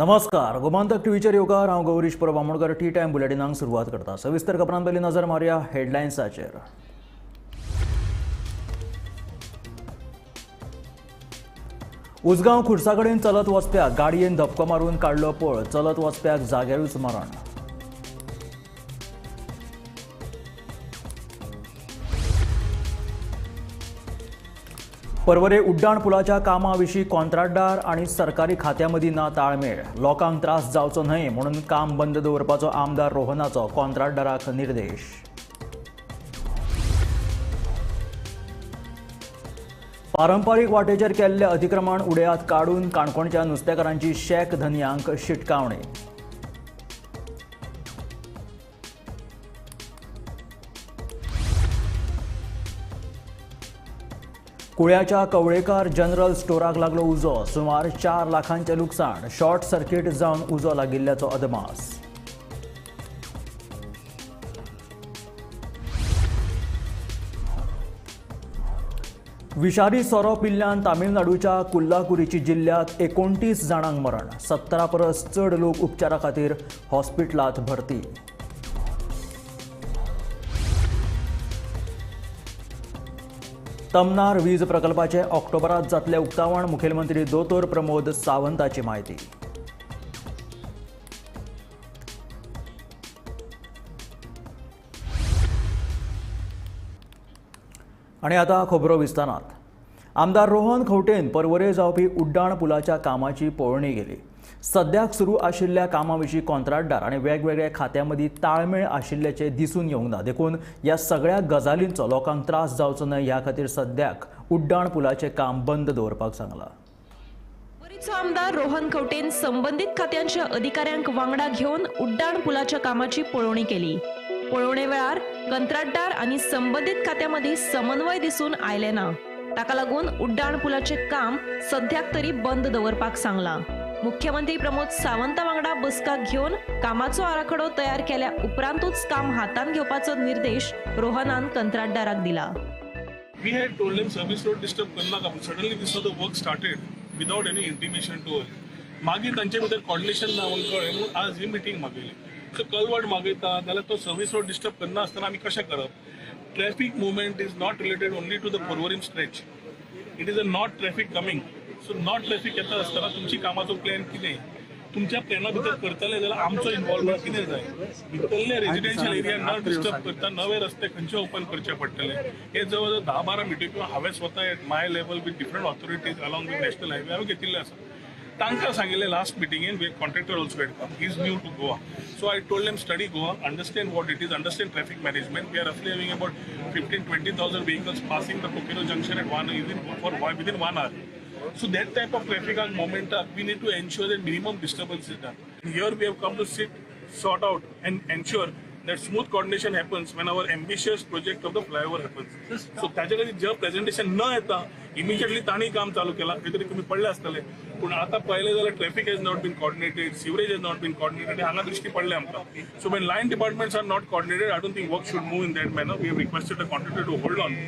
नमस्कार, गोमंतक टीव्हीचेर येवकार. हांव गौरीश परब आमोणकर. टी टायम बुलेटिनाक सुरवात करता. सविस्तर खबरां पयलीं नजर मारया हेडलायन्साचेर. उसगांव खुर्सा कडेन चलत वचप्याक गाडयेन धपको मारून काडलो पळ. चलत वचप्याक जाग्यारूच मरण. पर्वरे उड्डाण पुलाच्या कामा विशीं कॉन्ट्राक्टदार आनी सरकारी खात्या मदीं ना ताळमेळ. लोकांक त्रास जावचो न्हय म्हणून काम बंद दवरपाचो आमदार रोहनाचो कॉन्ट्राक्टदाराक निर्देश. पारंपारीक वाटेचेर केल्ले अतिक्रमण उडयात काडून काणकोणच्या नुस्तेकारांची शेक धनयांक शिटकावणी. कुळ्याच्या कवळेकार जनरल स्टोराक लागलो उजो. सुमार 4 लाखांचें लुकसाण. शॉर्ट सर्किट जावन उजो लागिल्ल्याचो अदमास. विषारी सोरो पिल्ल्यान तामिळनाडूच्या कुल्लाकुरीची जिल्ल्यांत 29 जाणांक मरण. 17 परस चड लोक उपचारा खातीर हॉस्पिटलांत भरती. तमनार वीज प्रकल्पाचे ऑक्टोबरात जातले उक्तावण. मुखेलमंत्री दोतोर प्रमोद सावंताची म्हायती. आनी आतां खबरो विस्तारात. आमदार रोहन खंवटेन पर्वरे जावपी उड्डाण पुलाच्या कामाची पळोवणी केली. सद्याक सुरू आशिल्ल्या कामा विशीं कॉन्ट्राक्टदार आनी वेगवेगळ्या खात्यां मदीं ताळमेळ आशिल्ल्याचें दिसून येवंक ना. देखून ह्या सगळ्या गजालींचो लोकांक त्रास जावचो न्हय ह्या खातीर सद्याक उड्डाण पुलाचें काम बंद दवरपाक सांगलां. पर्वरेचो आमदार रोहन खंवटेन संबंदीत खात्यांच्या अधिकाऱ्यांक वांगडा घेवन उड्डाण पुलाच्या कामाची पळोवणी केली. पळोवणे वेळार कंत्राटदार आनी संबंदीत खात्यां मदीं समन्वय दिसून आयले ना. ताका लागून उड्डाण पुलाचें काम सद्याक तरी बंद दवरपाक सांगलां. मुख्यमंत्री प्रमोद सावंता वांगडा बसका घेवन कामाचो आराखडो तयार केल्या उपरांतूच काम हातांत घेवपाचो निर्देश रोहनान कंत्राटदाराक दिला. We had told him service road disturb करनाका. Suddenly this the work started without any intimation to us. मागीर तांचे भितर कॉर्डिनेशन ना म्हणून कळ्ळें म्हणून आज ही मिटींग मागयली. सो कलवट मागयता जाल्यार तो सर्वीस रोड डिस्टर्ब करना आसतना आमी कशें करप? Traffic movement is not related only to the Porvorim stretch. It is a not traffic coming. So not traffic येता आसतना तुमची कामाचो प्लॅन कितें, तुमच्या प्लॅना भितर करतले जाल्यार आमचो इन्वॉल्वमेंट कितें जाय, भितरले रेजिडेन्शियल एरिया न डिस्टर्ब करता नवे रस्ते खंयचे ओपन करचे पडटले. हे जवळ जवळ 10-12 मिटिंग्यो हांवें स्वता at my level with different authorities along with national highway हांवें घेतिल्ले आसा. तांकां सांगिल्लें last मिटिंगेन contractor also had come, he is new to Goa. So I told them study Goa, understand what it is, understand traffic management. We are roughly having about 15-20,000 vehicles passing the Coqueiro junction at one within 1 hour. So that type of traffic and movement, we need to ensure that minimum disturbance is done. Here we have come to sit, sort out and ensure that smooth coordination happens when our ambitious project of the flyover happens. So ताजे खातीर जे presentation न येता immediately तांणी काम चालू केला, खंय तरी तुमी पडले आसतले. पूण आतां पळयलें जाल्यार traffic has not been coordinated, sewerage has not been coordinated, हांगा दृश्टी पडलें आमकां. So when line departments are not coordinated, I don't think work should move in that manner. We have requested the contractor to hold on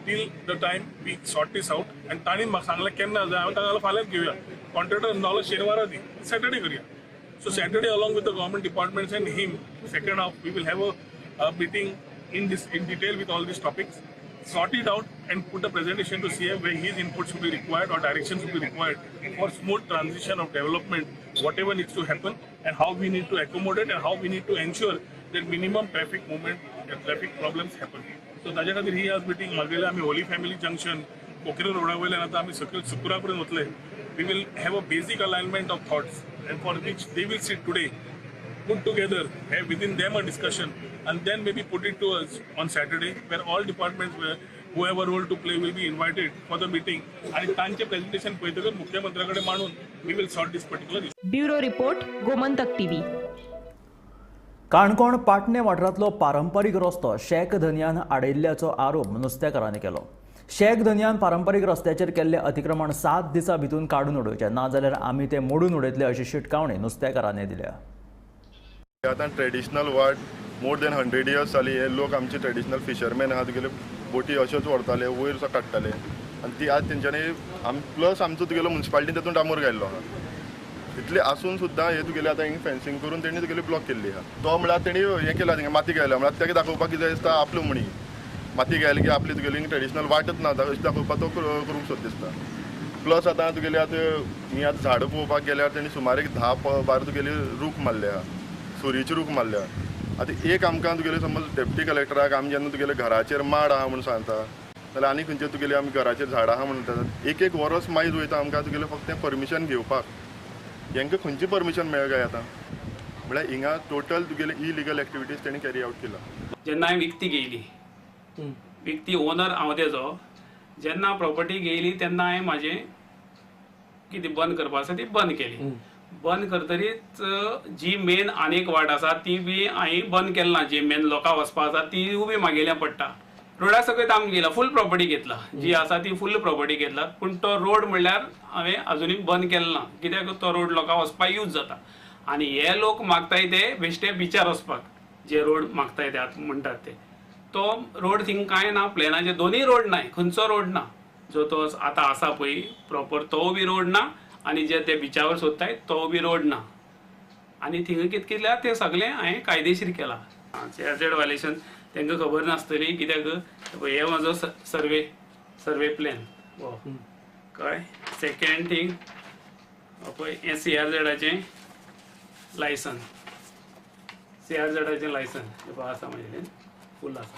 till the time we sort this out. आनी तांणी म्हाका सांगलें केन्ना जाय, हांवें तांकां फाल्यांच घेवया. कॉन्ट्रॅक्टर नाल्यार शेनवारा दी, सॅटर्डे करया. So Saturday along with the government departments and him, second half we will have a meeting in detail with all these topics, sort it out and put a presentation to CM where his inputs will be required or directions will be required for smooth transition of development, whatever needs to happen and how we need to accommodate and how we need to ensure that minimum traffic movement and traffic problems happen. So ताज्या खातीर ही आज meeting मागयल्या. आमी Holi family junction Coqueiro रोडा वयल्यान आतां आमी सकयल सुकुरा पर्यंत वतले. We will have a basic alignment of thoughts and for which they will sit today, put together, have within them a discussion and then maybe put it to us on Saturday where all departments where who have a role to play will be invited for the meeting. आणि तांचे presentation पळयतकच मुख्यमंत्र्या कडेन मांडून we will sort this particular issue. Bureau report, Gomantak TV. Canacona Patne वाठारांतलो पारंपारीक रस्तो शेक धनयान आडयल्ल्याचो आरोप नुस्तेकारांनी केलो. शेक धनयान पारंपारीक रस्त्याचेर केल्ले अतिक्रमण 7 दिसां भितर काडून उडोवचें, नाजाल्यार आमी ते मोडून उडयतले अशी शिटकावणी नुस्तेकारांनी दिल्या. आतां ट्रेडिशनल वाट मोर देन 100 इयर्स जाली. हे लोक आमचे ट्रेडिशनल फिशरमॅन आहा, तुगेले बोटी अश्योच व्हरताले, वयर काडटाले आनी ती आज तेंच्यांनी प्लस आमचो तुगेलो मुन्सिपालिटीन तातूंत डांबर घायल्लो आहा. इतले आसून सुद्दां हे तुगेले आतां हिंगा फेन्सिंग करून तेणी तुगेली ब्लॉक केल्ली आहा. तो म्हळ्यार तेणी हें केला, थिंगा माती घायल्या म्हळ्यार ताका दाखोवपाक कितें दिसता आपलो म्हणी माती घायली की आपली तुगेली ट्रेडिशनल वाटच ना अशें दाखोवपाक तो करूंक सोद दिसता. प्लस आतां तुगेली आतां ही आतां झाडां पळोवपाक गेल्यार तेणी सुमार एक 10-12 तुगेली रूख मारल्या, सुरीचे रूख मारल्या. आतां एक आमकां तुगेले समज डेप्टी कलेक्टराक आमी जेन्ना तुगेले घराचेर माड आहा म्हूण सांगता जाल्यार आनी खंयचे तुगेले आमी घराचेर झाडां आहा म्हणटा, एक एक वरस मायज वयता आमकां तुगेले फक्त तें परमिशन घेवपाक. हेंकां खंयची परमिशन मेळ काय आतां? म्हळ्यार हिंगा टोटल तुगेले इलिगल एक्टिविटीज तेणी कॅरी आवट केला. जेन्ना हांवें विकती घेयली, विकती ओनर हांव तेजो, जेन्ना प्रॉपर्टी घेयली तेन्ना हांवें म्हाजें कितें बंद करपा आसा ती बंद केली. बंद करतरीच जी मेन आनीक वाट आसा ती बी हांवें बंद केली ना. जी मेन लोकां वचपा आसा ती बी मागेल्या पडटा. रोडा सकयल आमी गेला, फूल प्रॉपर्टी घेतला, जी आसा ती फूल प्रॉपर्टी घेतला, पूण तो रोड म्हणल्यार हांवें अजुनूय बंद केलो ना, कित्याक तो रोड लोकां वचपाक यूज जाता. आनी हे लोक मागताय ते बेश्टे बिचार वचपाक, जे रोड मागताय ते आतां म्हणटात ते, तो रोड थिंग कांय ना. प्लेनाचे दोनूय रोड नाय, खंयचो रोड ना, जो तो आतां आसा पळय प्रॉपर तो बी रोड ना, आनी जे ते बिचावर सोदताय तो बी रोड ना. आनी थिंगा कितें केल्यार तें सगळें हांवें कायदेशीर केलां. सीआरझेड वायलेशन तांकां खबर नासतली, कित्याक हे म्हजो सर्वे प्लॅन हो कळ्ळें. सेकेंड थींग पळय हें सीआरझेडाचें लायसन, सीआरझेडाचें लायसन हें पळय आसा म्हजे कडेन फूल आसा.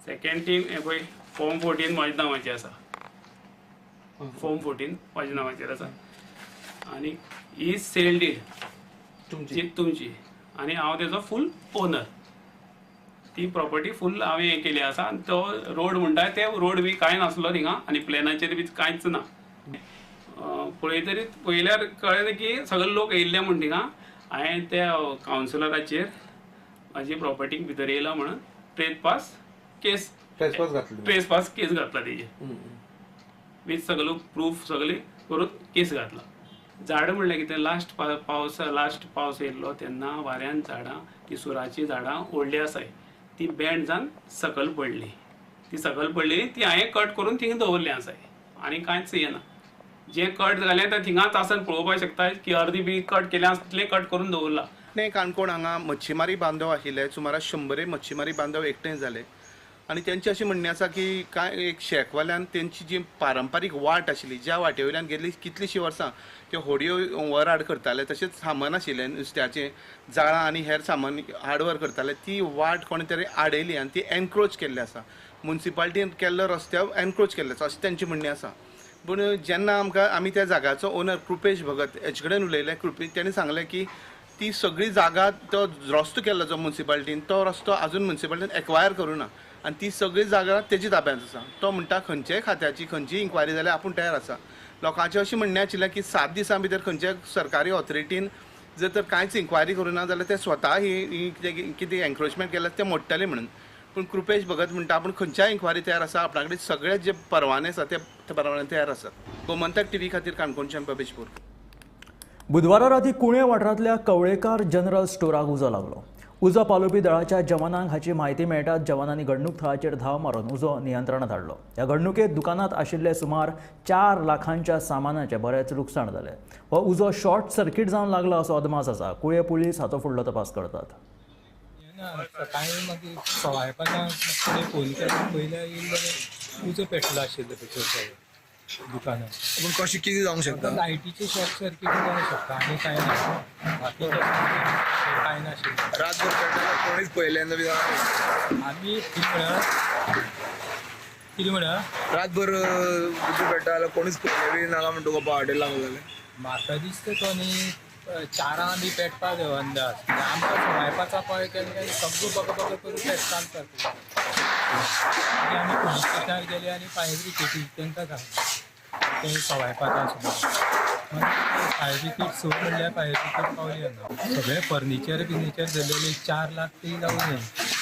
सेकेंड थींग हें पळय फॉर्म 14 म्हज्या नांवाचेर आसा, फॉर्म 14 म्हज्या नांवाचेर आसा. आनी ही सेल डीड तुमची, आनी हांव तेजो फूल ओनर. ती प्रॉपर्टी फूल हांवें हें केली आसा. आनी तो रोड म्हणटा ते रोड बी कांय नासलो थिंगा, आनी प्लॅनाचेर बी कांयच ना. पळयतरीच पळयल्यार कळ्ळें की सगळे लोक येयल्ले म्हूण थिंगा. हांवें त्या कावन्सिलराचेर म्हाजी प्रॉपर्टीक भितर येयला म्हणून ट्रेसपास केस घातला तेजेर, वीथ सगळो प्रूफ सगळें करून केस घातला. झाड म्हणल्यार कितें, लास्ट पावस येयल्लो तेन्ना वाऱ्यान झाडां ती सुराचीं झाडां व्हडलीं आसाय ती बँड जावन सकयल पडली. ती सकयल पडली ती हांवें कट करून थिंगा दवरली आसाय, आनी कांयच येना. जे कट जालें तें थिंगाच आसून पळोवपाक शकता की अर्दी बी कट केलें आसा तितलें कट करून दवरलां. काणकोण हांगा मच्छीमारी बांधव आशिल्ले, सुमार 100 मच्छीमारी बांधव एकठांय जाले आनी तेंचें अशें म्हणणें आसा की कांय एक शेकवाल्यान तेंची जी पारंपारीक वाट आशिल्ली, ज्या वाटे वयल्यान गेल्ली कितलींशीं वर्सां त्यो होडयो वर हाड करताले, तशेंच सामान आशिल्लें नुस्त्याचें जाळां आनी हेर सामान हाडवर करताले, ती वाट कोणें तरी आडयली आनी ती एनक्रोच केल्ली आसा. मुन्सिपाल्टीन केल्लो रस्त्यार एनक्रोच केल्लो आसा अशें तेंचें म्हणणें आसा. पूण जेन्ना आमकां आमी त्या जाग्याचो ओनर कृपेश भगत हेचे कडेन उलयले, तेणें सांगलें की ती सगळी जागा तो रस्तो केल्लो जो मुन्सिपाल्टीन तो रस्तो आजून मुन्सिपाल्टीन एक्वायर करूं ना आनी ती सगळी जागा तेजी ताब्यांत आसा. तो म्हणटा खंयच्याय खात्याची खंयचीय इन्क्वायरी जाल्यार आपूण तयार आसा. लोकांचें अशें म्हणणें आशिल्लें की 7 दिसां भितर खंयच्याय सरकारी ऑथॉरिटीन जर तर कांयच इन्क्वायरी करूं ना जाल्यार ते स्वता ही कितें एन्क्रोचमेंट केल्यार ते मोडटले म्हणून. पूण कृपेश भगत म्हणटा आपूण खंयच्याय इन्क्वायरी तयार आसा, आपणा कडेन सगळे जे परवाने आसा ते परवाने तयार आसात. गोमंतक टीव्ही खातीर काणकोणच्यान बबेश बोरकर. बुधवारा राती कुणे वाठारांतल्या कवळेकार जनरल स्टोराक उजो लागलो. उजो पालोवपी दळाच्या जवानांक हाची म्हायती मेळटात जवानांनी घडणूक थळाचेर धांव मारून उजो नियंत्रणांत हाडलो. ह्या घडणुकेत दुकानांत आशिल्ले सुमार 4 लाखांच्या सामानाचें बरेंच लुकसाण जालें. हो उजो शॉर्ट सर्किट जावन लागला असो अदमास आसा. कुळे पुलीस हाचो फुडलो तपास करतात. सकाळी मागीर 5:15 फोन केलो, पयल्या येयलो उजो पेटलो आशिल्लो भितर सगळें दुकानात. पूण कशें कितें जावंक शकता? लायटीचे शॉर्ट सर्किट जावंक शकता आनी कांय ना, बाकी कांय नाशिल्लें. रातभर पेटलो कोणीच पळयलें ना बी? आमी कितें म्हळ्यार रातभर उजो पेट्टा जाल्यार कोणीच पळयलें बी ना म्हणटा तुका हॉटेलाक जाल्यार? म्हाका दिसता तो न्ही 4 बी पेटपा जाय अंदाज. आमकां 5:15 कॉल केले काय सगळो बग बग करून पेटता सारको. मागीर आमी पुलीस स्टेशनार गेले आनी फायर ब्रिगेडी तांकां सांगलें ते 5:15 सुमार. मागीर फायर ब्रिगेड 6 म्हणल्यार फायर ब्रिगेड पावली हांगा. सगळें फर्निचर बिर्निचर जाल्लें 4 लाख ती जावं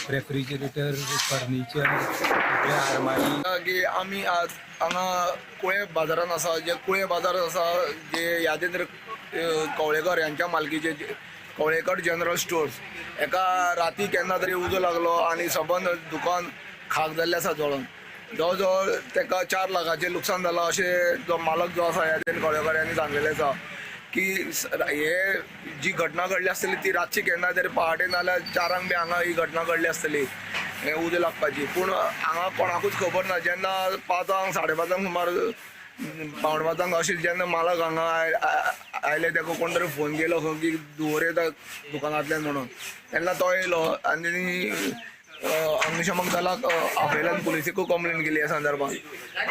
रेफ्रिजरेटर, फर्निचर, सगळें आरमारी. की आमी आज हांगा कुळे बाजारान आसा, जे कुळे बाजार आसा जे यादेंद्र कवळेकर यांच्या मालकीचे कवळेकर जनरल स्टोर्स, एका राती केन्ना तरी उजो लागलो आनी सबंद दुकान खाक जाल्लें आसा जळोन. जवळ जवळ ताका 4 लाखाचें लुकसाण जालां अशें जो मालक जो आसा यादेन कवळेकर यांनी सांगलेलें आसा की हे जी घटना घडली आसतली ती रातची केन्ना तरी पहाटे नाल्यार 4 बी हांगा ही घटना घडली आसतली हें उजो लागपाची. पूण हांगा कोणाकूच खबर ना. जेन्ना 5 साडे 5 सुमार 4:45 अशें जेन्ना मालक हांगा आयले ताका कोण तरी फोन केलो खंय की धुंवर येता दुकानांतल्यान म्हणून, तेन्ना तो येयलो आनी अग्निशमक दलाक आपयल्यान पुलिसीकूय कंप्लेन केली ह्या संदर्भात.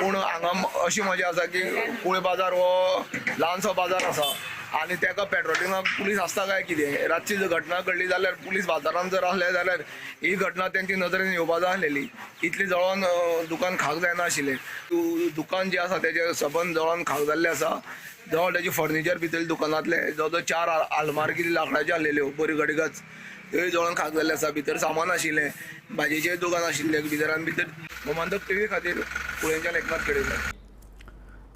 पूण हांगा अशी मजा आसा की कुळे बाजार हो ल्हानसो बाजार आसा आनी ताका पेट्रोलिंगाक पुलीस आसता काय कितें. रातची जर घटना घडली जाल्यार पुलीस बाजारान जर आसले जाल्यार ही घटना तेंची नदरेन येवपा जाय आसलेली. इतली जळोन दुकान खाक जायना आशिल्लें. दुकान जें आसा तेजें सबंद जळोन खाक जाल्लें आसा. जवळ तेजें फर्निचर भितर दुकानांतलें जवळ जवळ 4 आलमार कितें लांकडाच्यो आसलेल्यो बऱ्यो गडगच, त्यो जळोन खाक जाल्लें आसा. भितर सामान आशिल्लें, भाजयेचें दुकान आशिल्लें भितर आनी भितर. गोमंतक टीव्ही खातीर कुळेंच्यान एकनाथ खेडेकर.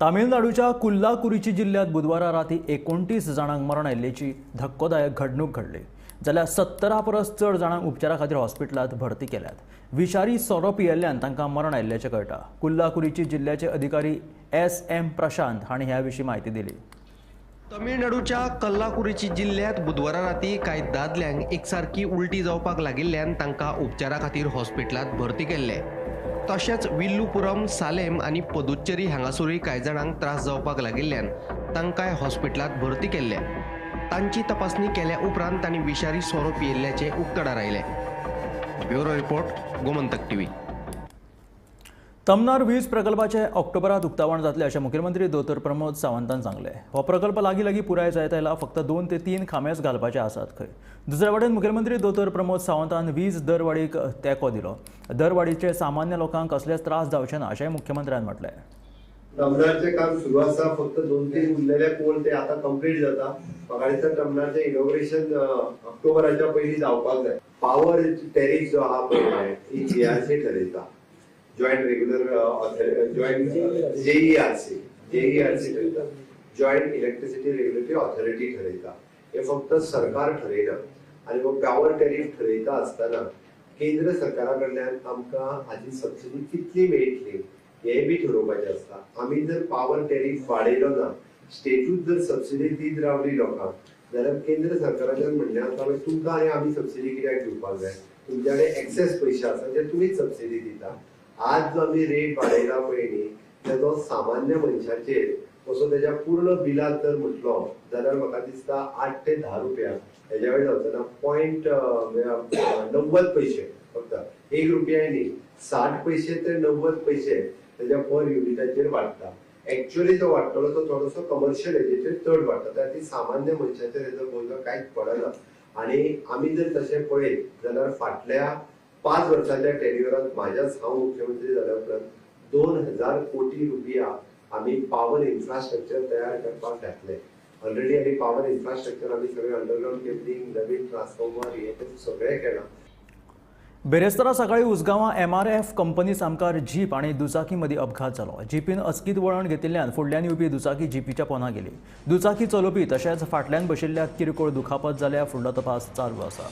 तामिळनाडूच्या कुल्लाकुरीची जिल्ह्यात बुधवारा राती 29 जाणांक मरण आयिल्ल्याची धक्कोदायक घडणूक घडली. जाल्यार 70 परस चड जाणांक उपचारा खातीर हॉस्पिटलांत भरती केल्यात. विशारी सोरो पियेल्ल्यान तांकां मरण आयिल्ल्याचें कळटा. कुल्लाकुरीची जिल्ह्याचे अधिकारी SM Prashant हांणी ह्या विशीं म्हायती दिली. तमिळनाडूच्या कल्लाकुरीची जिल्ह्यात बुधवारा राती कांय दादल्यांक एकसारकी उलटी जावपाक लागिल्ल्यान तांकां उपचारा खातीर हॉस्पिटलांत भरती केल्ले. तशेंच विल्लुपुरम, सालेम आनी पदुच्चेरी हांगासरूय कांय जाणांक त्रास जावपाक लागिल्ल्यान तांकांय हॉस्पिटलांत भरती केल्ले. तांची तपासणी केल्या उपरांत तांणी विशारी सोरो पियेल्ल्याचें उक्तडार आयलें. Bureau report, Gomantak TV. Tamnar वीज प्रकल्पाचे ऑक्टोबरात उक्तावण जातले अशें मुखेलमंत्री दोतोर प्रमोद सावंतान सांगलें. हो प्रकल्प लागीं लागीं पुराय जायत आयला, फक्त 2 ते 3 खांबेच घालपाचे आसात खंय. दुसरे वटेन मुखेलमंत्री दोतोर प्रमोद सावंतान वीज दरवाडीक तेंको दिलो. दरवाडीचे सामान्य लोकांक कसलेच त्रास जावचे ना अशेंय मुख्यमंत्र्यान म्हटलें. तमनारचें काम सुरू आसा, फक्त 2-3 उरलेले पोल ते आतां कंप्लीट जाता. म्हाका दिसता तमनारचें इनॉग्रेशन ऑक्टोबराच्या पयलीं जावपाक जाय. पावर टॅरीफ जो आहा पळय ती GRC ठरयता, जॉयंट रेग्युलर जॉयंट JERC ठरयता, जॉयंट इलेक्ट्रिसिटी रेग्युलेटरी ऑथॉरिटी ठरयता. हे फक्त सरकार ठरयना. आनी हो पावर टॅरीफ ठरयता आसतना केंद्र सरकारा कडल्यान आमकां हाची सबसिडी कितली मेळटली हें बी ठरोवपाचें आसता. आमी जर पावर टॅरीफ वाडयलो ना, स्टेटूच जर सबसिडी दीत रावली लोकांक जाल्यार केंद्र सरकाराच्यान म्हणणें आसता मागीर तुमकां आनी आमी सबसिडी कित्याक दिवपाक जाय, तुमच्या कडेन एक्सेस पयशे आसा जे तुमीच सबसिडी दिता. आज जो आमी रेट वाडयला पळय न्ही तेजो सामान्य मनशाचेर असो तेज्या पूर्ण बिलांत जर म्हटलो जाल्यार म्हाका दिसता 8 ते 10 रुपया हेज्या वयर जावचो ना. 0.90 पयशे, फक्त 1 रुपया न्ही, 60 पयशे ते 90 पयशे तेज्या पर युनिटाचेर वाडटा. एक्चुअली जो वाडटलो तो थोडोसो कमर्शियल हेजेचेर चड वाडटा, त्या खातीर सामान्य मनशाचेर हेजो बोजो कांयच पडना. आनी आमी जर तशें पळयत जाल्यार फाटल्या 5 वर्सांच्या टेन्युअरांत म्हाज्याच हांव मुख्यमंत्री जाल्या उपरांत 2000 कोटी रुपया आमी पावर इन्फ्रास्ट्रक्चर तयार करपाक घातले. ऑलरेडी आमी पावर इन्फ्रास्ट्रक्चर आमी सगळे अंडरग्रावंड केबलिंग, नवीन ट्रान्सफॉर्मर हे ते सगळें केलां. बेरेस्तारा सकाळी उसगांवां MRF company सामकार जीप आनी दुचाकी मदीं अपघात जालो. जिपीन अचकीत वळण घेतिल्ल्यान फुडल्यान येवपी दुचाकी जिपीच्या पोंदा गेली. दुचाकी चलोवपी तशेंच फाटल्यान बशिल्ल्या किरकोळ दुखापत जाल्या. फुडलो तपास चालू आसा.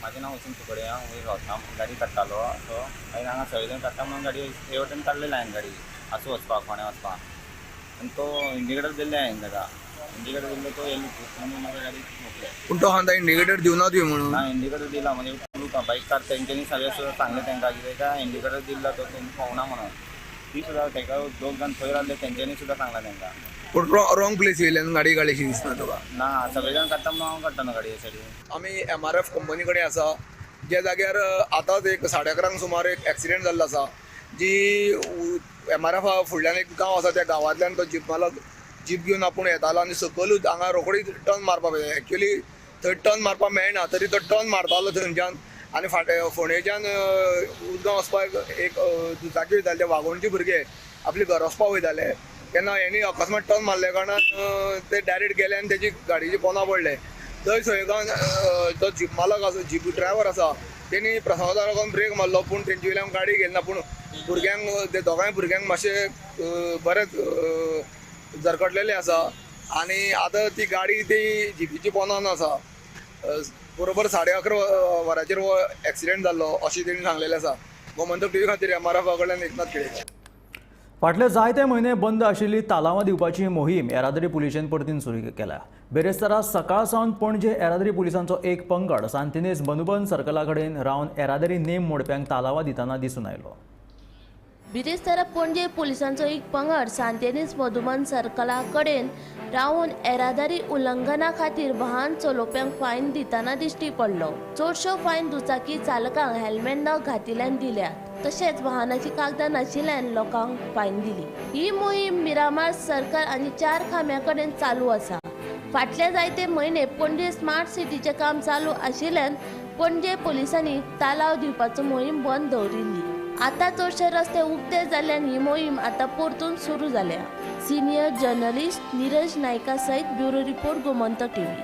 म्हाजें नांव वचून तुकडे, हांव वयर रावता, गाडी काडटालो. सो मागीर हांगा सगळे जाण काडटा म्हणून गाडी हे वटेन काडलेली हांवें गाडी आसूं वचपाक, फोंड्या वचपाक. आनी तो इंडिकेटर दिल्ले हांवें ताका, इंडिकेटर दिल्लो तो येयलो म्हणून म्हाका गाडी मोकले. पूण तो सांगता इंडिकेटर दिवना तुवें म्हणून. ना, इंडिकेटर दिला म्हणजे बाईक कार तेंच्यांनी सगळें सुद्दां सांगलें तांकां कितें काय इंडिकेटर दिला तो तेंकां पावना म्हणून. ती सुद्दां ताका दोग जाण थंय रावले तेंच्यांनी सुद्दां सांगलां तांकां. पूण रॉंग प्लेस येयल्यान गाडी काडलीशी दिसना तुका? ना, सगळे जाण काडटा म्हणून हांव काडटा न्हू गाडी हे सायडीन. आमी MRF company कडेन आसा, ज्या जाग्यार आतांच एक 11:30 सुमार एक एक्सिडेंट जाल्लो आसा. जी MRF फुडल्यान एक गांव आसा, त्या गांवांतल्यान तो जीप मालक जीप घेवन आपूण येतालो आनी सकयलूच हांगा रोखडीच टर्न मारपाक जाय. एक्चुअली थंय टर्न मारपाक मेळना तरी तो टर्न मारतालो थंयच्यान आनी फाटे फोंडेच्यान उसगांव वचपाक एक दुचाकी वयताले, ते वागोणचे भुरगे आपले घर वचपाक वयताले. तेन्ना हेणी अकस्मात टर्न मारल्या कारणान ते डायरेक्ट गेले आनी तेजी गाडयेची पोंदा पडले. थंय संयोगान जो जीप मालक आसा, जीप ड्रायव्हर आसा, तेणी प्रसादा लागून ब्रेक मारलो, पूण तेंचे वयल्यान गाडी गेली ना. पूण भुरग्यांक, ते दोगांय भुरग्यांक मातशें बरेंच जरकटलेलें आसा आनी आतां ती गाडी ती जिपीची पोंदान आसा. बरोबर 11:30 वरांचेर हो एक्सिडेंट जाल्लो अशें तेणी सांगलेलें आसा. गोमंतक टीव्ही खातीर एमआरएफा कडल्यान एकनाथ खेडे. फाटले जायते म्हयने बंद आशिल्ली तालावां दिवपाची मोहीम येरादारी पुलिशेन परतीन सुरू केल्या. बेरेस्तारा सकाळ सावन पणजे येरादारी पुलिसांचो एक पंगड सांतिनेज मधुबन सर्कला कडेन रावन येरादारी नेम मोडप्यांक तालावां दितना दिसून आयलो. बिरेस्तारा पणजे पुलिसांचो एक पंगड सांतिनेज मधुबन सर्कला कडेन रावन येरादारी उल्लंघना खातीर वाहन चलोवप्यांक फायन दितना दिश्टी पडलो. चडश्यो फायन दुचाकी चालकांक हेल्मेट न घातिल्ल्यान दिल्यात, तशेंच वाहनाची कागदां नाशिल्ल्यान लोकांक फायन दिली. ही मोहीम मिरामार सर्कल आनी 4 खांब्यां कडेन चालू आसा. फाटले जायते म्हयने पणजे स्मार्ट सिटीचें काम चालू आशिल्ल्यान पणजे पुलिसांनी तालाव दिवपाचो मोहीम बंद दवरिल्ली. आतां चडशे रस्ते उक्ते जाल्ल्यान ही मोहीम आतां परतून सुरू जाल्या. सिनियर जर्नलिस्ट नीरज नायका सयत ब्युरो रिपोर्ट, गोमंतक टीव्ही.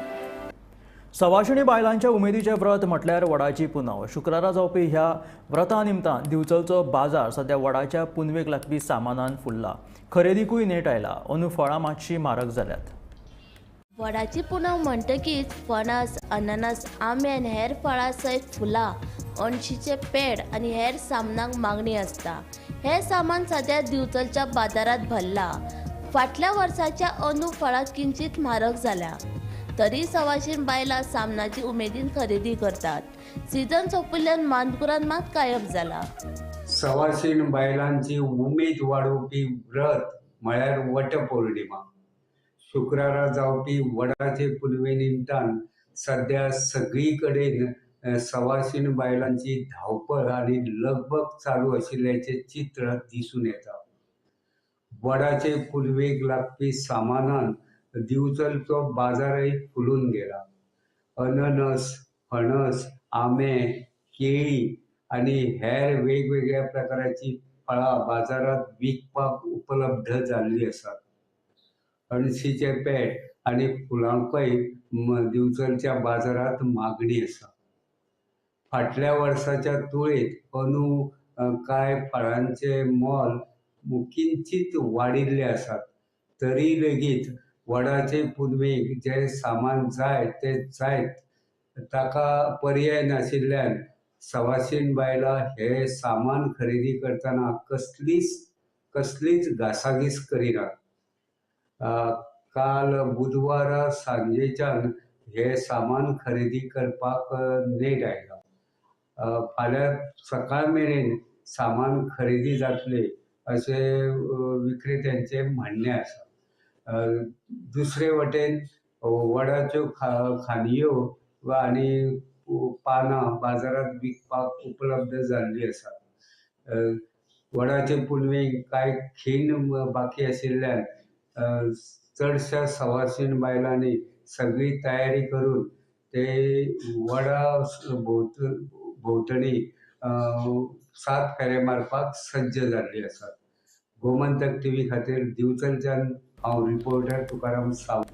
सवाशिणी बायलांच्या उमेदीचें व्रत म्हटल्यार वडाची पुनव. शुक्रारा जावपी ह्या व्रता निमतान दिवचलचो बाजार सद्या वडाच्या पुनवेक लागपी सामानान फुल्ला. खरेदीकूय नेट आयला. अंदू फळां मातशी म्हारग जाल्यात. वडाची पुनव म्हणटकीच फणस, अननस, आंबे आनी हेर फळां सयत फुलां, अणशीचे पेड आनी हेर सामानांक मागणी आसता. हें सामान सद्या दिवचलच्या बाजारांत भरलां. फाटल्या वर्साच्या अंदू फळां किंचीत म्हारग जाल्या, तरी सवाशीण बायलां सामानाची उमेदीन खरेदी करतात. सीजन सोंपिल्ल्यान मानकुरान मात कायम जाला. सवाशीण बायलांची उमेद वाडोवपी व्रत म्हळ्यार वटपौर्णिमा. शुक्रारा जावपी वडाचे पुनवे निमतान सद्या सगळी कडेन सवाशीण बायलांची धांवपळ आनी लगबग चालू आशिल्ल्याचें चित्र दिसून येता. वडाचे पुनवेक लागपी सामानान दिवचलचो बाजारय फुलून गेला. अननस, फणस, आंबे, केळी आनी हेर वेगवेगळ्या प्रकाराची फळां बाजारांत विकपाक उपलब्ध जाल्ली आसात. अणशीचे पेट आनी फुलांकय दिवचलच्या बाजारांत मागणी आसा. फाटल्या वर्साच्या तुळेंत अंदू कांय फळांचे मोल किंचीत वाडिल्ले आसात, तरी लेगीत वडाचे पुनवेक जें सामान जाय तें जायत, ताका पर्याय नाशिल्ल्यान सवाशीण बायलां हें सामान खरेदी करतना कसलीच घासाघीस करिनात. काल बुधवारा सांजेच्यान हे सामान खरेदी करपाक नेट आयला. फाल्यां सकाळ मेरेन सामान खरेदी जातले अशें विक्रेत्यांचें म्हणणें आसा. दुसरे वटेन वडाच्यो खांदयो आनी पानां बाजारांत विकपाक उपलब्ध जाल्ली आसात. वडाचे पुनवेक कांय खीण बाकी आशिल्ल्यान चडश्या सवाशीण बायलांनी सगळी तयारी करून ते वडा भोंवतणी 7 फेरे मारपाक सज्ज जाल्ली आसात. गोमंतक टीव्ही खातीर दिवचलच्यान हांव रिपोर्टर तुकाराम सावंत.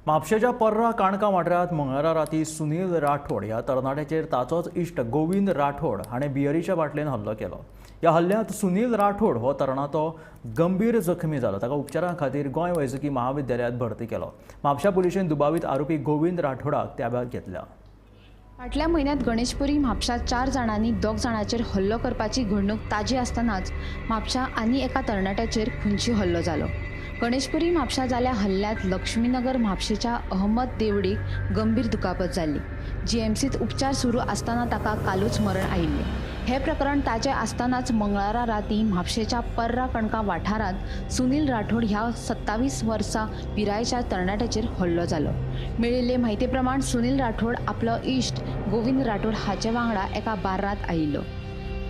म्हापशेच्या पर्रा काणका वाठारांत मंगळारा राती सुनील राठोड ह्या तरणाट्याचेर ताचोच इश्ट गोविंद राठोड हाणें बियरीच्या बाटलेन हल्लो केलो. ह्या हल्ल्यांत सुनील राठोड हो तरणाटो गंभीर जखमी जालो. ताका उपचारा खातीर गोंय वैजकी महाविद्यालयांत भरती केलो. म्हापशा पुलिशेन दुबावीत आरोपी गोविंद राठोडाक ताब्यांत घेतला. फाटल्या म्हयन्यांत गणेशपुरी म्हापशा 4 जाणांनी 2 जाणांचेर हल्लो करपाची घडणूक ताजी आसतनाच म्हापशा आनी एका तरणाट्याचेर खुनशी हल्लो जालो. गणेशपुरी म्हापशा जाल्या हल्ल्यांत लक्ष्मीनगर म्हापशेच्या अहमद देवडीक गंभीर दुखापत जाल्ली. जीएमसींत उपचार सुरू आसतना ताका कालूच मरण आयिल्लें. हें प्रकरण ताजें आसतनाच मंगळारा राती म्हापशेच्या पर्रा कणका वाठारांत सुनील राठोड ह्या 27 वर्सां पिरायेच्या तरणाट्याचेर हल्लो जालो. मेळिल्ले म्हायती प्रमाण सुनील राठोड आपलो इश्ट गोविंद राठोड हाचे वांगडा एका बार्रांत आयिल्लो.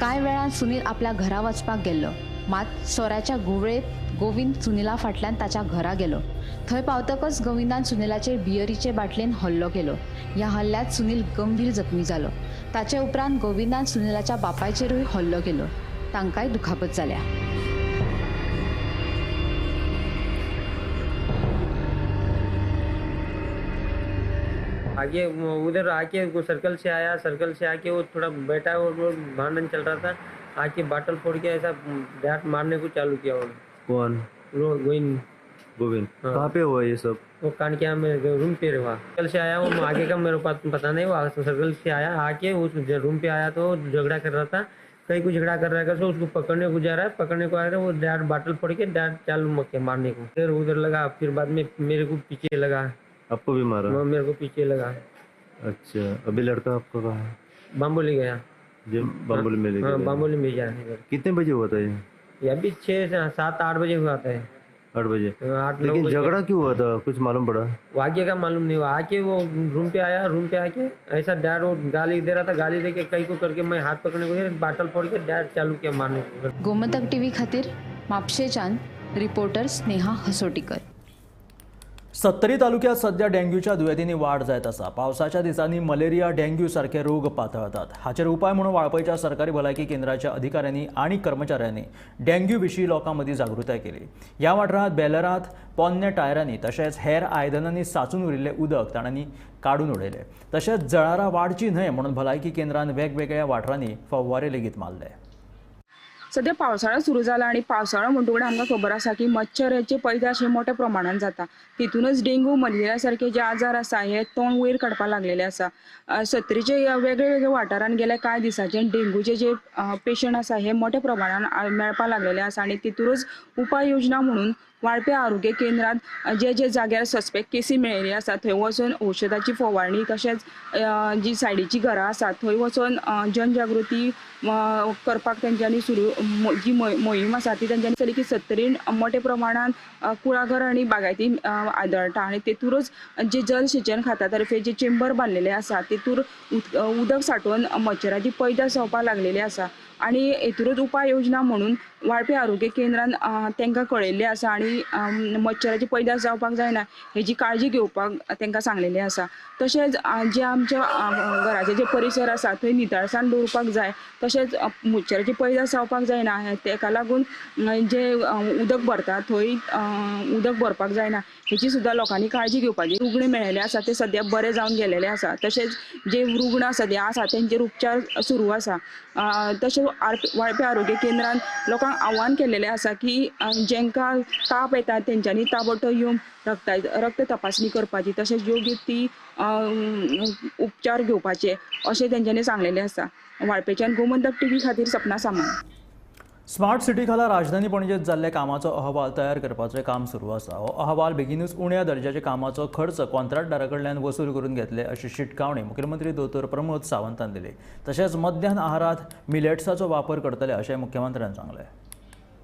कांय वेळान सुनील आपल्या घरा वचपाक गेल्लो, मात सोऱ्याच्या घुंवळेंत गोविंद सुनिला फाटल्यान ताच्या घरा गेलो. थंय पावतकच गोविंदान सुनिलाचेर बियरीचे बाटलेन हल्लो केलो. ह्या हल्ल्यांत सुनील गंभीर जखमी जालो. ताचे उपरांत गोविंदान सुनिलाच्या बापायचेरूय हल्लो केलो. तांकांय दुखापत जाल्या. आगे उधर आके वो सर्कल से आया, सर्कल से आके वो थोड़ा बैठा और वो भांडन चल रहा था, आके बाटल फोड़ के ऐसा बैट मारने को चालू किया उन्होंने। कौन? गोविंद। गोविंद। हाँ। कहाँ पे हुआ ये सब? वो कानकिया में रूम पे हुआ। सर्कल से आया वो, आगे का मेरे पास पता नहीं, वो सर्कल से आया, आके उस रूम पे आया तो झगड़ा कर रहा था, कहीं कुछ झगड़ा कर रहा है, तो उसको पकड़ने को जा रहा है, पकड़ने को आ रहा है, वो डैड बाटल फोड़ के डैड चालू मक्के मारने को, फिर उधर लगा, फिर बाद में मेरे को पीछे लगा। आपको भी मारा? मेरे को पीछे लगा। अच्छा, अभी लड़का आपका कहाँ है? बाम्बोली गया। बाम्बोली में? हाँ, बाम्बोली में गया। कितने बजे हुआ था ये? अभी 6, 7, 8 बजे हुआ था। 8 बजे। लेकिन झगड़ा क्यों हुआ था, कुछ मालूम पड़ा? आगे का मालूम नहीं हुआ। आके वो रूम पे आया, रूम पे आके ऐसा डैड वो गाली दे रहा था, गाली दे के कहीं को करके मैं हाथ पकड़ने को, बाटल फोड़ के डैड चालू किया मारने को। गोमंतक टीव्ही खातीर म्हापशेच्यान रिपोर्टर स्नेहा हसोटीकर। सत्तरी तालुक्यात सध्या डेंग्यूच्या दुयेंतींनी वाड जायत आसा। पावसाच्या दिसांनी मलेरिया, डेंग्यू सारखे रोग पातळतात। हाचेर उपाय म्हणून वाळपयच्या सरकारी भलायकी केंद्राच्या अधिकाऱ्यांनी आनी कर्मचाऱ्यांनी डेंग्यू विशीं लोकां मदीं जागृताय केली। ह्या वाठारांत बेलरांत पोन्ने टायरांनी तशेंच हेर आयदनांनी साचून उरिल्लें उदक तांणी काडून उडयलें। तशेंच जळारां वाडची न्हय म्हणून भलायकी केंद्रान वेगवेगळ्या वाठारांनी फवारे लेगीत मारले। सध्या पावसाळो सुरू जाला आनी पावसाळो म्हणटकच आमकां खबर आसा की मच्छराचे पैदास हे मोठ्या प्रमाणान जाता, तितूनच डेंगू मलेरिया सारखे जे आजार आसा हे तोंड वयर काडपाक लागलेले आसा। सत्तरीचे वेगळे वेगळे वाठारान गेल्या कांय दिसांचे डेंगूचे जे पेशंट आसा हे मोठ्या प्रमाणान मेळपाक लागलेले आसा आनी तितूनच उपाय योजना म्हणून वाळपे आरोग्य केंद्रांत जे जे जाग्यार सस्पेक्ट केसी मेळिल्ली आसा थंय वचून औषधाची फवारणी तशेंच जी सायडीची घरां आसा थंय वचून जनजागृती करपाक तेंच्यांनी सुरू जी मोहीम आसा ती तेंच्यांनी चली की सत्तरीन मोठ्या प्रमाणान कुळागर आनी बागायती आदळटा आनी तेतूरच जे जलसिंचन खाता तर्फे जे चेंबर बांदलेले आसा तेतूर उदक साठोवन मच्छराची पैदास जावपाक लागलेली आसा आनी हेतूरच उपाय योजना म्हणून वाळपे आरोग्य केंद्रान तांकां कळयल्लें आसा आनी मच्छराची पैदास जावपाक जायना हेजी काळजी घेवपाक तांकां सांगलेलें आसा। तशेंच जे आमच्या घराचे जे परिसर आसा थंय नितळसाण दवरपाक जाय, तशेंच मच्छराची पैदास जावपाक जायना तेका लागून जे उदक भरता थंय उदक भरपाक जायना हेची सुद्दां लोकांनी काळजी घेवपाची। रुग्ण मेळिल्ले आसा ते सद्या बरे जावन गेलेले आसा, तशेंच जे रुग्ण सद्या आसा तेंचेर उपचार सुरू आसा। तशेंच वाळपे आरोग्य केंद्रान लोकांक आव्हान केलेलें आसा की जेंकां ताप येता तेंच्यांनी ताबडतोब येवन रक्त तपासणी करपाची तशेंच योग्य ती उपचार घेवपाचे अशें तेंच्यांनी सांगलेलें आसा। वाळपेच्यान गोमंतक टीव्ही खातीर सपना सामंत। स्मार्ट सिटी खाला राजधानी पणजेत जाल्ल्या कामाचो अहवाल तयार करपाचें काम सुरू आसा। हो अहवाल बेगीनूच उण्या दर्जाच्या कामाचो खर्च कॉन्ट्रॅक्टदारा कडल्यान वसूल करून घेतले अशी शिटकावणी मुख्यमंत्री दोतोर प्रमोद सावंतान दिली। तशेंच मध्यान आहारात मिलेट्साचो वापर करतले अशें मुख्यमंत्र्यान सांगलें।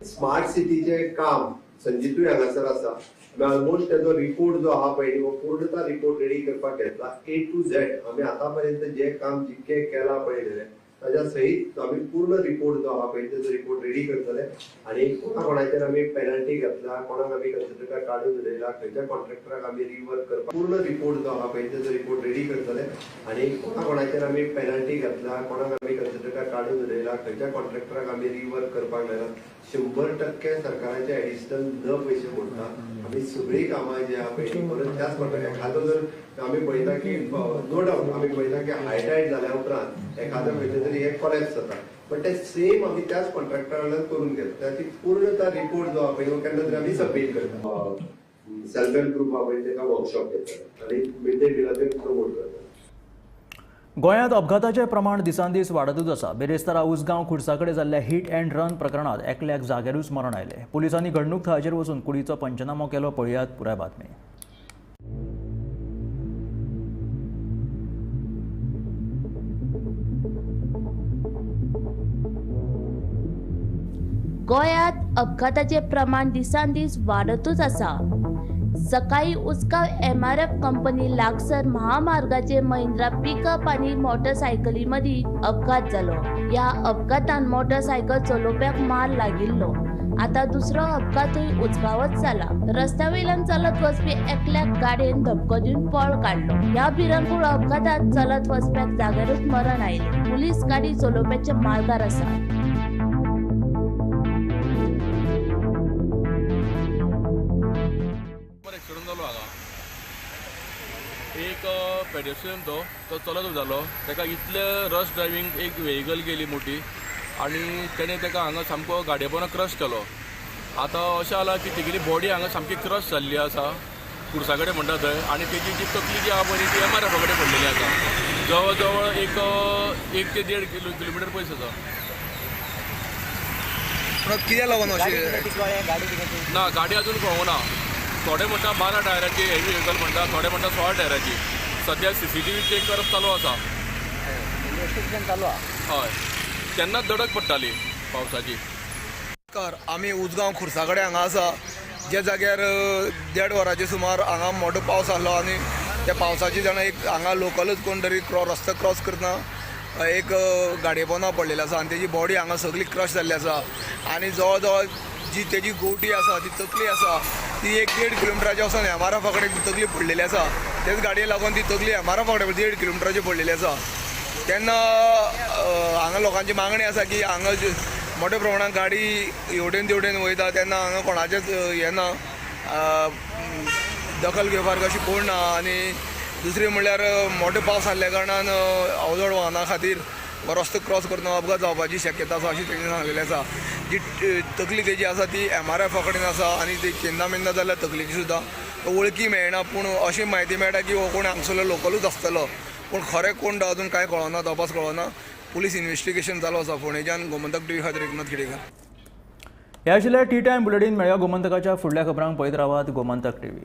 स्मार्ट सिटीचें काम संजीतूय हांगासर आसा, आमी ऑलमोस्ट तेजो रिपोर्ट जो आहा पळय हो पूर्णता रिपोर्ट रेडी करपाक घेतला। ए टू झेड आमी आतां पर्यंत जें काम जितकें केलां पळय ताज्या सहित आमी पूर्ण रिपोर्ट जो आहा पळय तेजो रिपोर्ट रेडी करतले आनी कोणा कोणाचेर आमी पेनल्टी घेतला, कोणाक आमी कन्सिडर काडून उडयला, खंयच्या कॉन्ट्रॅक्टराक आमी रिवर्क करपाक पूर्ण रिपोर्ट जो आहा पळय तेजो रिपोर्ट रेडी करतले आनी कोणा कोणाचेर आमी पेनल्टी घेतला, कोणाक आमी कन्सिडर काडून उडयला, खंयच्या कॉन्ट्रॅक्टराक आमी रिवर्क करपाक लायला। 100% सरकाराचे एडिशनल न पयशे मोडटा, आमी सगळीं कामां जी आहा पळय परत त्याच प्रकारे एखादो जर आमी पळयता की नो डावट आमी पळयता की हाय टायड जाल्या उपरांत एखादो खंयचे तरी हे कोलॅप्स जाता, बट ते सेम आमी त्याच कॉन्ट्रॅक्टरा कडल्यान करून घेता। ताची पूर्णता रिपोर्ट जो आहा पळय हो केन्ना तरी आमी सबमीट करता। सेल्फ हेल्प ग्रुप आहा पळय ताका वर्कशॉप घेता आनी मिड डे मिलाचेर प्रमोट करता। गोंयांत अपघाताचें प्रमाण दिसान दीस वाडतूच आसा। बिरेस्तारा उसगांव खुर्सा कडेन जाल्ल्या हिट अँड रन प्रकरणांत एकल्याक जाग्यारूच मरण आयलें। पुलिसांनी घडणूक थळाचेर वचून कुडीचो पंचनामो केलो। पळयात पुराय बातमी। गोंयांत अपघाताचें प्रमाण दिसान दीस वाडतूच आसा। सकाळी उसगांव MRF company लागसर महामार्गाचे महिंद्रा पिकअप आनी मोटरसायकली मदीं अपघात जालो। ह्या अपघातान मोटरसायकल चलोवप्याक मार लागिल्लो। आतां दुसरो अपघातूय उसगांवच जाला। रस्त्या वयल्यान चलत वचपी एकल्याक गाडयेन धपको दिवन पळ काडलो। ह्या भिरांकूळ अपघातांत चलत वचप्याक जाग्यारूच मरण आयलें। पुलीस गाडी चलोवप्याच्या मार्गार आसा। एक पेडेस्ट्रियन तो चलत वतालो, ताका इतले रश ड्रायव्हींग एक व्हेकल गेली मोठी आनी तेणें ताका हांगा सामको गाडये पोंदा क्रश केलो. आतां अशें जालां की तेगेली बॉडी हांगा सामकी क्रश जाल्ली आसा कुर्सा कडेन म्हणटा थंय, आनी तेजी जी तकली जी आहा पळय ती एम आर एफा कडेन पडलेली आसा. जवळ जवळ एक ते 1.5 किलोमिटर पयस आसा. कित्याक लागून अशें ना, गाडी अजून कळूंक ना. थोडे म्हणटा 12 टायराची हेवी व्हेकल म्हणटा, थोडे म्हणटा 16 टायराची. सद्या CCTV check करप चालू आसा. इन्वेस्टिगेशन चालू आसा. हय, तेन्नाच दडक पडटाली पावसाची. नमस्कार, आमी उजगांव खुर्सा कडेन हांगा आसा, ज्या जाग्यार 1.5 वरांचे सुमार हांगा मोठो पावस आसलो आनी त्या पावसाची जाणा एक हांगा लोकलूच कोण तरी रस्तो क्रॉस करतना एक गाडये पोंदा पडलेली आसा आनी तेजी बॉडी हांगा सगळी क्रश जाल्ली आसा आनी जवळ जवळ जी तेजी गोटी आसा, ती तकली आसा, ती 1.5 किलोमिटराचे वचून एम आर एफा कडेन तकली पडलेली आसा. तेच गाडये लागून ती तकली एम आर एफा कडेन 1.5 किलोमिटराची पडलेली आसा. तेन्ना हांगा लोकांची मागणी आसा की हांगा मोठ्या प्रमाणात गाडी हेवटेन तेवटेन वयता तेन्ना हांगा कोणाचेच हें ना, दखल घेवपाक अशी कोण ना. आनी दुसरें म्हणल्यार मोठो पावस आसल्या कारणान अवजड वाहना खातीर रस्तो क्रॉस करतना अपघात जावपाची शक्यता आसा अशी तेणी सांगलेली आसा. जी तकली तेजी आसा ती एम आर एफा कडेन आसा आनी ती चेन्ना मेन्ना जाल्यार तकलेची सुद्दां वळखी मेळना, पूण अशी म्हायती मेळटा की हो कोण हांगसरलो लोकलूच आसतलो, पूण खरें कोण तो अजून कांय कळना, तपास कळना. पुलीस इन्वेस्टिगेशन चालू आसा. फोंडेच्यान गोमंतक टीव्ही खातीर एकनाथ खेडेकर. ह्या आशिल्लें टी टायम बुलेटीन. मेळया गोमंतकाच्या फुडल्या खबरांक. पळयत रावात गोमंतक टीव्ही.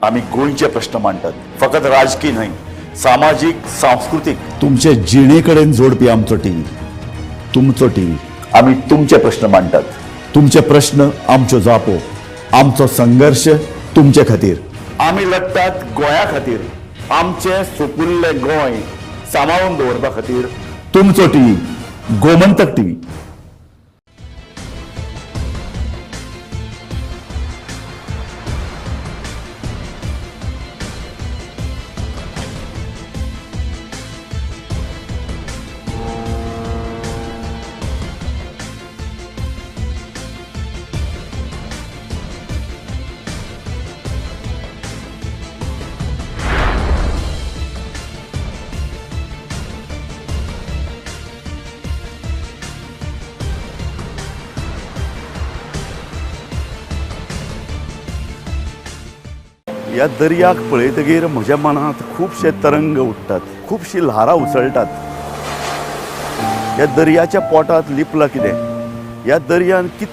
आमी गोंयचे प्रश्न मांडटात, फकत राजकीय न्हय, सामाजीक, सांस्कृतीक, तुमचे जिणे कडेन जोडपी आमचो टीव्ही, तुमचो टीव्ही. आमी तुमचे प्रश्न मांडटात, तुमचे प्रश्न आमच्यो जापो, आमचो संघर्श तुमचे खातीर. आमी लढटात गोंया खातीर, आमचें सुपुल्लें गोंय सांबाळून दवरपा खातीर. तुमचो टीव्ही, गोमंतक टीव्ही. ह्या दर्याक पळयतगीर म्हज्या मनांत खुबशे तरंग उठ्ठात, खुबशी ल्हारां उसळटात. ह्या दर्याच्या पोटांत लिपलां कितें, ह्या दर्यान कितलें